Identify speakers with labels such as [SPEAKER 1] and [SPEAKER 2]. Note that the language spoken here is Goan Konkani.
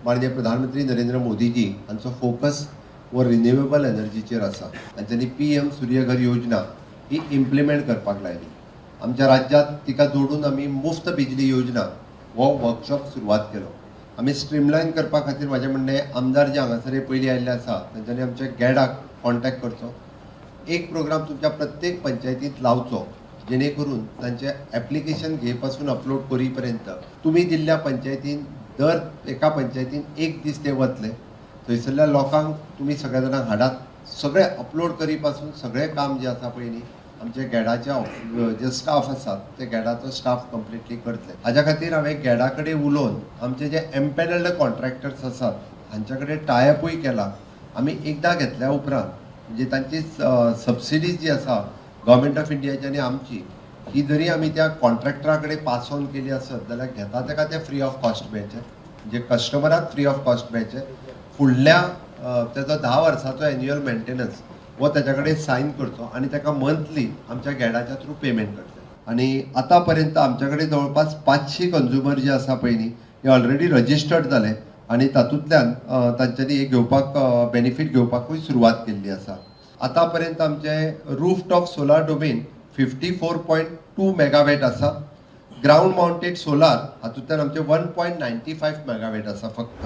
[SPEAKER 1] माननीय प्रधानमंत्री नरेंद्र मोदीजी हांचो फोकस हो रिन्युएबल एनर्जीचेर आसा आनी तांणी पीएम सूर्यघर योजना ही इम्प्लिमेंट करपाक लायली. आमच्या राज्यांत तिका जोडून आमी मुफ्त बिजली योजना हो वर्कशॉप सुरवात केलो. आमी स्ट्रीमलायन करपा खातीर म्हाजें म्हणणें, आमदार जे हांगासर हे पयलीं आयिल्ले आसा तांच्यांनी आमच्या गॅडाक कॉन्टॅक्ट करचो, एक प्रोग्राम तुमच्या प्रत्येक पंचायतींत लावचो, जेणे करून तांचे एप्लिकेशन घे पासून अपलोड करी पर्यंत तुमी दिल्ल्या पंचायतीन दर एका पंचायतीन एक दीस ते वतले. थंयसरल्या लोकांक तुमी सगळ्या जाणांक हाडात. सगळें अपलोड करी पासून सगळें काम जें आसा पळय न्ही, आमचे गॅडाचे जे स्टाफ आसात ते गॅडाचो स्टाफ कंप्लिटली करतले. हाज्या खातीर हांवें गॅडा कडेन उलोवन आमचे जे एम्पॅनल्ड कॉन्ट्रॅक्टर्स आसात हांच्या कडेन टायअपूय केला. आमी एकदां घेतल्या उपरांत म्हणजे तांची सबसिडी जी आसा गव्हर्मेंट ऑफ इंडियाची आनी आमची, ही जरी आमी त्या कॉन्ट्रॅक्टरा कडेन पास ऑन केली आसत जाल्यार घेता ताका तें फ्री ऑफ कॉस्ट मेळचें, म्हणजे कस्टमराक फ्री ऑफ कॉस्ट मेळचें. फुडल्या तेजो 10 वर्साचो एन्युअल मेंटेनन्स हो ताच्या कडेन सायन करचो आनी ताका मंथली आमच्या गॅडाच्या थ्रू पेमेंट करचें. आनी आतां पर्यंत आमच्या कडेन जवळपास 500 कंज्युमर जे आसा पळय न्ही, हे ऑलरेडी रजिस्टर्ड जाले आनी तातूंतल्यान तांच्यांनी हे घेवपाक, बेनिफीट घेवपाकूय सुरवात केल्ली आसा. आतां पर्यंत आमचे roof top solar domain 54.2 megawatt आसा. ग्रावंड माउंटेड सोलार हातूंतल्यान आमचे 1.95 मेगावॅट आसा फक्त.